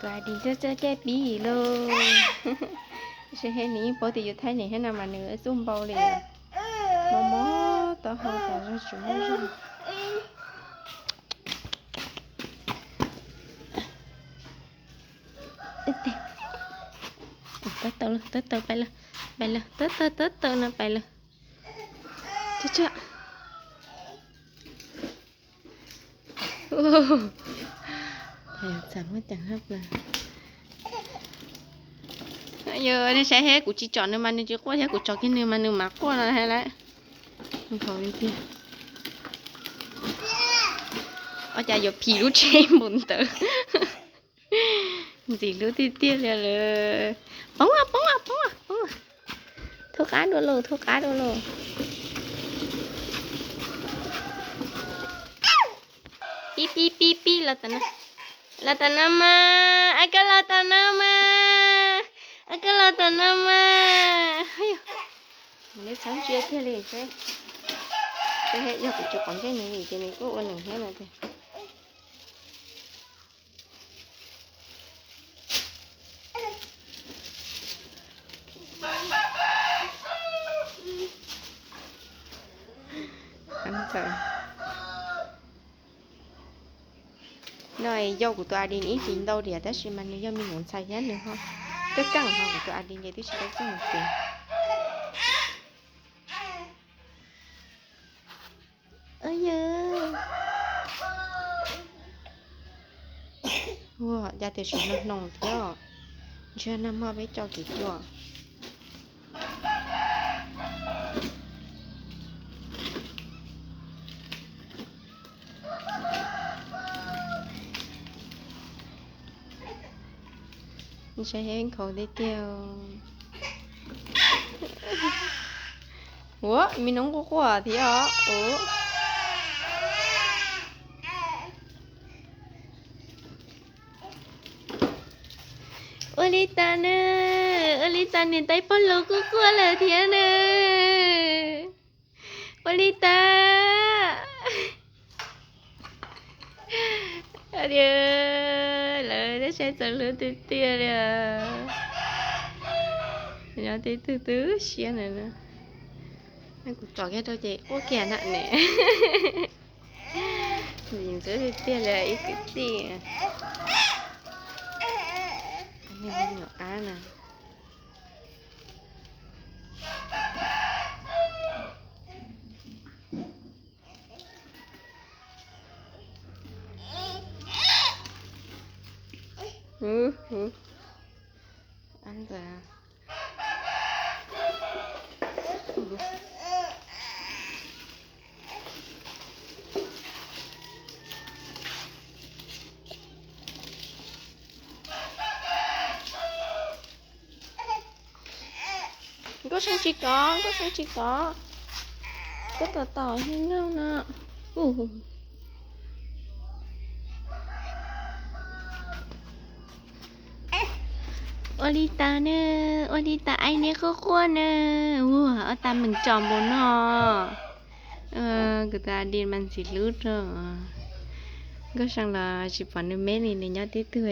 ກະດີເຈີເຈີແກ້ປີໂລ. ເຊເຮດນີ້ ປົກກະຕິຢູ່ໄທນີ້ ເຮັດນຳມາເນີຊຸ່ມເບົາເລີຍ ມໍ່ມໍ່ຕໍ່ເຮົາຕາຈະຈຸມອງ. ເຕີເຕີເຕີເຕີໄປເລີຍ ໄປເລີຍ ເຕີເຕີເຕີເຕີນະ ໄປເລີຍ ເຈາະ ໂອ້ໂຫ ແຖມສາມາດຈັງຮັບລະ. ເອີ ໃນໃສເຮັດ ກູຈິເຈາະໜຶ່ງມາໜຶ່ງຈິກົວເຮັດ ກູເຈາະກິນໜຶ່ງມາໜຶ່ງໝາກກົວລະແທ້ແຫຼະ. ມັນເຂົ້າເປັນເພຍ ອາຈານ ຢູ່ຜີລູກເຊນບຸນເຕີ ຊິລູກຕິດໆເລີຍເລີຍ. ປອງອະ ປອງອະ ປອງອະ ປອງອະ. ໂທກາໂດໂລ ໂທກາໂດໂລ. ປີປີປີປີ ລັດຕະນະ ລັດຕະນະມາ ອາກາລັດຕະນະມາ ອາກາລັດຕະນະມາ. ເຮີ້ຍ ມັນໄດ້ຊ້ຳເຈ້ຍເທເລເຊ ເຊເຮັດ ຢາກໄປຈຸກອອກເຈ້ຍໜຶ່ງອີກ ເຈ້ຍນີ້ ໂອ້ ອັນໜຶ່ງເຮັດແລ້ວເດ. ອັນເຈົ້າ ໜ້ອຍ ຢອກກູຕົວອາດິນອີກ ກິນເຕົ້າດຽວ ແຕ່ຊິມັນຍັງມີຫຍັງໃສ່ເຮັດໜຶ່ງເຮົາ ກະກັງເຮົາ ກູຕົວອາດິນເດ ຕິຊິກະກັງເປັນ. ເອີເຢີ ໂອ້ ຢ່າແຕ່ຊຸມນ້ອງໆເທາະ ເຊື່ອນຳມອບໃຫ້ເຈົ້າກິນຕົວະ. ໃຊ້ແຮງເຂົາໄດ້ແກ້ວ. ໂອ້ ມີນ້ອງກົວໆເທາະ ໂອ້. ໂອລິຕາເນີ ໂອລິຕາເນີ ໄດ້ປະໂລກກົວໆເລີຍເທາະເນີ. ໂອລິຕາ ອາເດີ ເລີຍໄດ້ໃຊ້ໂຕເລືອດເຕີເລີຍ ຍາຕິດຕື້ໆຊຽນນະ ໃຫ້ກູຈອກແກ້ໂຕເຈ ໂອເຄນະແນ່ ຍິງເຕີເຕີເລີຍ ອີກຕິ ອັນນີ້ມັນຢູ່ອານະ. ກໍຊ່າງຈິກອ ກໍຊ່າງຈິກອ ກໍຕໍ່ຕໍ່ໃຫ້ເງົາເນາະ. ໂອ້ໂຫ ໂອລິຕາເນີ ໂອລິຕາ ໄອເນໂຄຄົວເນີ. ໂອ້ ເອົາຕາເບິ່ງຈອມໂບເນາະ. ເອີ ກະຕາດິນມັນຊິຫຼຸດເນາະ. ກໍຊ່າງລະຊິປອນເນີແມ່ນີ້ເນຍ ຍອດຕິດເຕີ.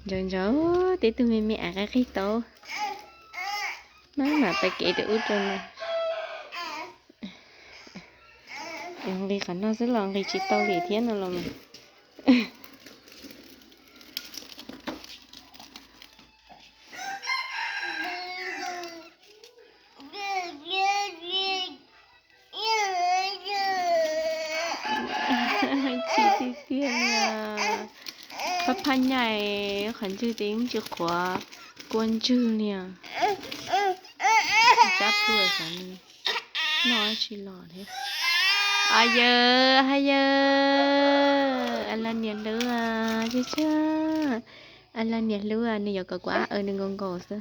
ຈອນຈອນ ເຕຕຸເມເມອາກາເຄໂຕ ມາ ມາໄປເກເຕອຸດຈົນມາ ອັງລີຂະນອກສະຫຼອງລີຈິໂຕລີທຽນນະລອມ. ຈີຕີຕຽນເນຍ ພະພາໃຫຍ່ ຂັນຈື່ຕິງຈື່ຂວາ ກວນຈື່ເນຍ ຈັບຕົວສາມີ ນອນຊິຫຼອດເດ. ອາເຢີ ຮາເຢີ ອາລາເນຍເລືອ ເຊື່ອ ອາລາເນຍເລືອ ເນຍກະກວາ ເອີ ເນຍງອງກອເຊີ.